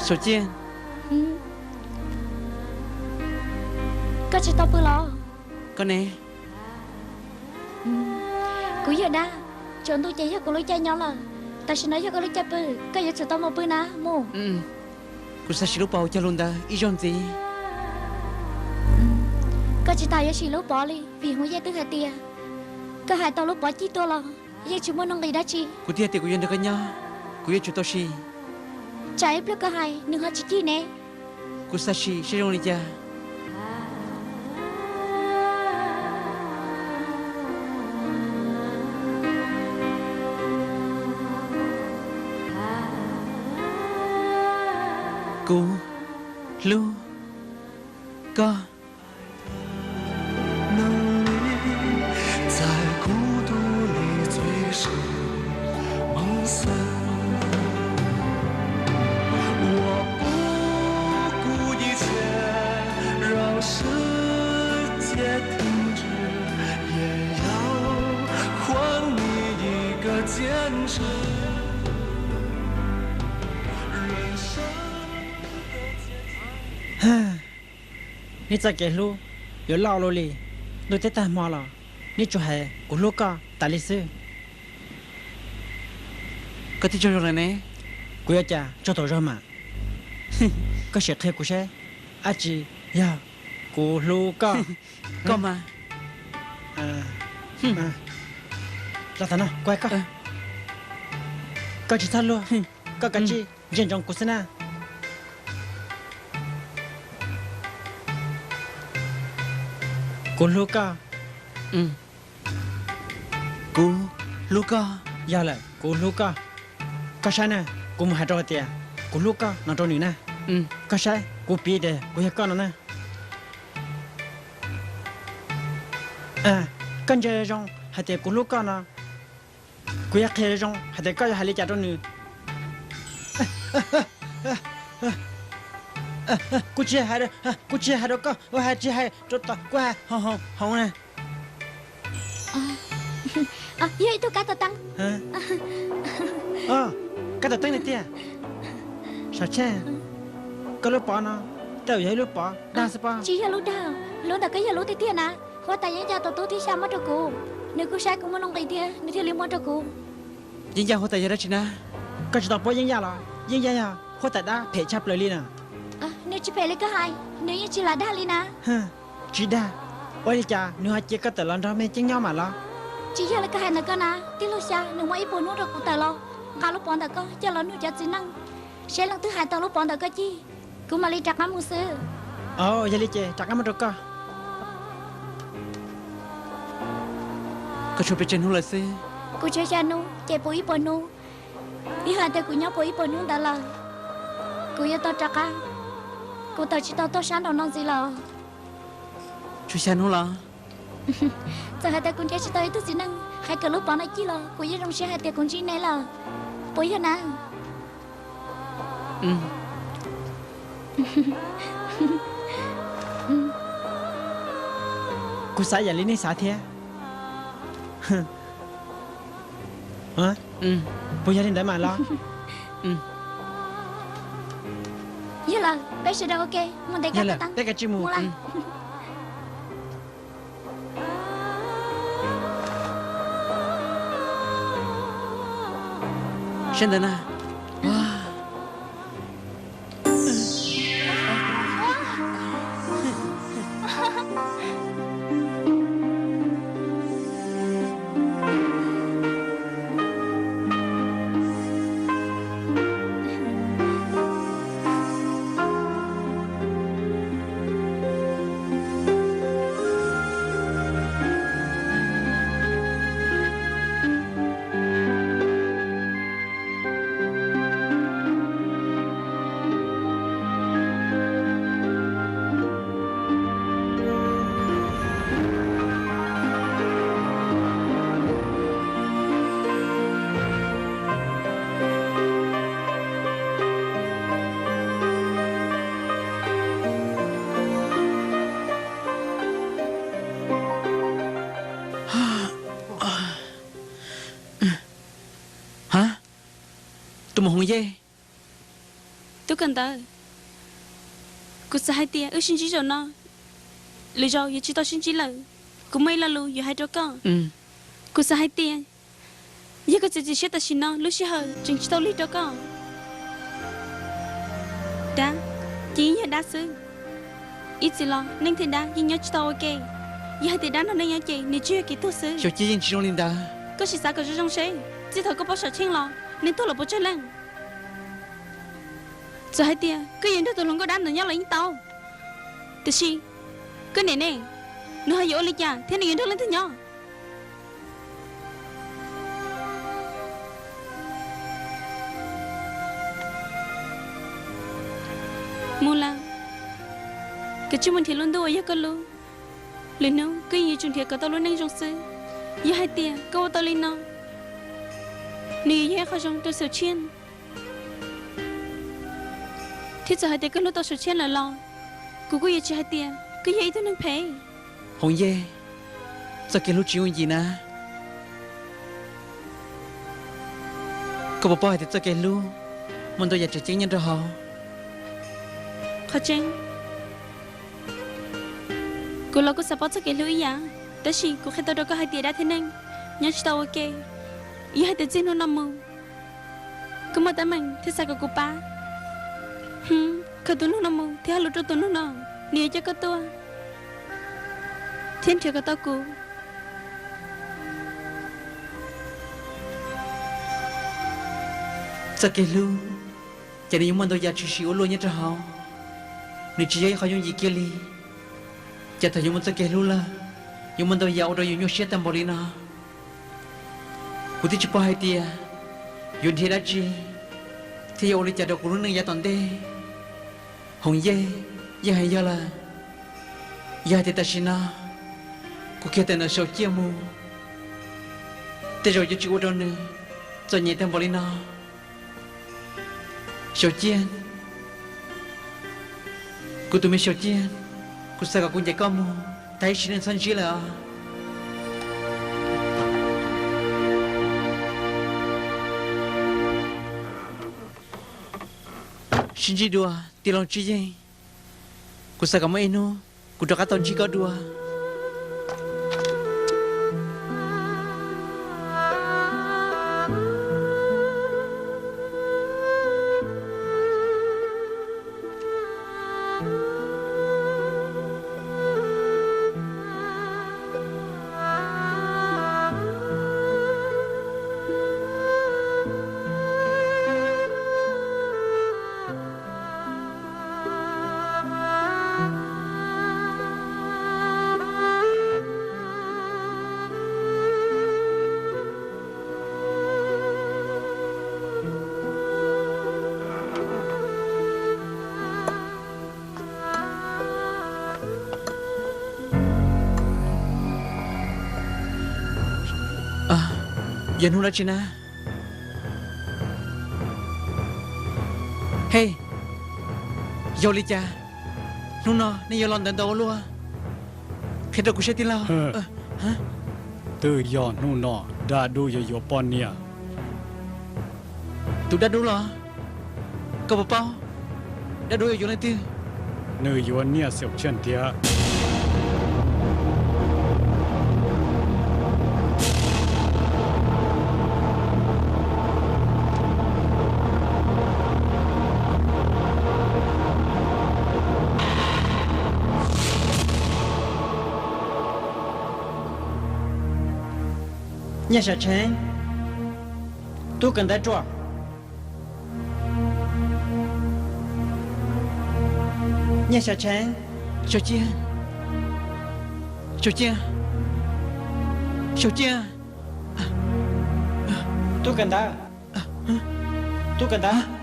Txhuam Ciaj. Koj tsis tau pw los? Koj ne? Kuv yawg dab, tsaus ntuj ces yog kuv lub caij nyob lawm. Tam sim no yog koj lub caij pw, koj yuav tsum tau mus pw na mus. Kuv xav sim lub pov hauv cog lus ntawd ib zaug ntxiv. Koj tsis tas yuav sim lub pov li vim Hmoob Yej twb hais tias koj hais tau lub pov cig tuaj los yeej tsis muaj nuj nqis dab tsi. Kuv twb hais tias kuv yuav nrog koj nyob, kuv yuav tsum tau sim. Tsam ib pliag koj hais nws ho tsis cig ne. Kuv xav sim seb zoo li cas. Kuv hlub koj. Neb txoj kev hlub yuav loj ua luaj li, ntuj teb tag hmo los neb tsuas hais kuv hlub koj tas li xwb. Koj twb tsaug zog lawm ne. Kuv yuav cas tsaug thaum zog mas. Koj sim qhia kuv seb, dab tsi yog kuv hlub koj? Koj mas. Los tom no kuv hais koj, koj tsis txhob luag, koj kav tsij ntsia ntsoov kuv xwb na. Kuv hlub koj. Kuv hlub koj. Yog lawm, kuv hlub koj. Koj saib na, kuv mus hais rau hais tias kuv hlub koj no rau nws na. Koj saib, kuv piv tias kuv yog koj no na. Koj ntsia zoo hais tias kuv hlub koj no, kuv yuav qhia zoo hais tias koj yuav hais li cas rau nws. Kuv tsis, kuv tsis hais rau koj, kuv hais tsis hais rau tom, kuv hais hoov na. Yog ib tug kab tom teeb. Kab tom teeb li tiag. Sav Tsheej, koj lub pov no tej zaum yog ib lub pov dag xwb pob? Tsis yog lub dag, lub ntawm koj yog lub tiag tiag na. Huab tais Yeeb Yaj tus tub thib xya muab rau kuv, nws kuj saib kuv muaj nuj nqis thiab nws thiaj li muab rau kuv. Yeeb Yaj huab tais yog dab tsi na? Koj tsis tau paub Yeeb Yaj los? Yeeb Yaj yog huab tais dab phem tshaj plaws li na. Nws tsis phem li koj hais, nws yeej tsis lam dag li na. Tsis dag? Ua li cas nws ho cia koj tawm los nrog Mej Ceeb nyob mam los? Tsis yog li koj hais ntawm koj na, tij laug Xya nws muab ib puas hnub rau kuv tawm los nqa lub pov ntawm koj coj los nug cov txiv neej seb leej twg hais tau lub pov ntawm koj cig, kuv mam li rov qab mus xwb. Yog li ces rov qab muab rau koj. Koj tshuav pes tsawg hnub lawm xwb? Kuv tshuav xya hnub ces puv ib puas hnub. Yog hais tias kuv nyob puv ib puas hnub ntawd lawm, kuv yuav tau rov qab, kuv tawm tsis tau tuaj sab nraum no ntxiv lawm. Tshuav xya hnub los? Txawm hais tias kuv nrhiav tsis tau ib tug txiv neej hais kom lub pov no cig los kuv yeej zoo siab hais tias kuv ntsib neb lawm, puas yog na? Kuv xav ib yam li nej xav thiab. Puas yog li ntawd mam los? Yog lawm, peb sawv daws ua ke mus ntes kab tom teeb, peb kav tsij mus. Sab ntawd na. Tus muam Hmoob Yej, tus Koj ntawd, kuv xav hais tias wb sib ntsib zaum no, lwm zaus yuav tsis tau sib ntsib lawm. Kuv muaj ib lo lus yuav hais rau koj. Kuv xav hais tias yog koj txiav txim siab tam sim no, lub sij hawm tseem tsis tau lig rau koj. Dab ces yeej yog dab xwb. Ib txwm los neeg thiab dab yeej nyob tsis tau ua ke. Yog hais tias dab nrog neeg nyob ces nws tsuas yog kev tuag xwb. Xyov Ciaj, yeej tsis zoo li ntawd. Koj sim xav kom zoo zoo seb, txij thaum koj poob saum tsheb los, neeg tuag los puas tsawg leej? Txawm hais tias koj yuav nrog tus hluas nkauj dab ntawd nyob los yeej tau. Tiam sis koj niam ne, nws ho yuav ua li cas thiab nws yuav nrog leej twg nyob? Mus lawm, koj tsis mus nrhiav lub ntuj uas yog koj lub. Lwm hnub koj yeej yuav tsum nrhiav kom tau lub neej zoo xwb. Yog hais tias koj ua tau li no, nws yuav yog ib qho zoo rau Xyov Ciaj. Thiab txawm hais tias koj hlub tau Xyov Ciaj lawm los, kuv kuj yuav tsis hais tias koj yog ib tug neeg phem. Hoov Yej, txoj kev hlub tsis yooj yim na. Koj puas paub hais tias txoj kev hlub muaj ntau yam tseem ceeb nyob rau hauv? Qhov tseeb, kuv los kuj xav paub txoj kev hlub ib yam, tab sis kuv qhia tau rau koj hais tias dab thiab neeg nyob tsis tau ua ke. Yog hais tias txij hnub no mus koj muaj teeb meem thiab xav kom kuv pab, hm, khaws tus noog no mus thiab hais lus rau tus noog no, nws yuav coj koj tuaj thiab nrhiav kom tau kuv. Txoj kev hlub ces nws yuav muaj ntau yam tshwm sim ua luaj nyob rau hauv, nws tsis yog ib qho yooj yim kiag li. Ces thaum yuav muaj txoj kev hlub lawm, yuav muaj ntau yam ua rau yus nyuaj siab tag npaum li no. Kuv twb tsis paub hais tias yuav nrhiav dab tsi thiab yuav ua li cas rau kuv lub neej yav tom ntej. Hoov Yej, yeej hais yog lawm. Yog hais tias tam sim no kuv kiag tawm ntawm Xyov Ciaj mus, tej zaum yuav tsis ua rau nws txom nyem tag npaum li no. Xyov Ciaj, kuv tus me Xyov Ciaj, kuv xav kom kuv ncaim koj mus tag ib sim neej txhob ntsib lawm os. Sib ntsib dua tij laug Tswv Yeej, kuv xav kom muaj ib hnub kuv rov qab tau ntsib koj dua. Yog hnub dab tsi na? Hej, yog li cas hnub no nej yuav los ntawd ntau ua luaj? Qhia rau kuv saib tij laug. Twb yog hnub no dab dub yuav yuav poj niam. Tus dab dub los? Koj puas paub dab dub yuav yuav leej twg? Nws yuav niam Xiaum Tshiaj thiab. Nyaj Sam Tsheeb, tub kawm ntawv ruam. Nyaj Sam Tsheeb. Xyov Ciaj, Xyov Ciaj, Xyov Ciaj. Tub kawm ntawv, tub kawm ntawv.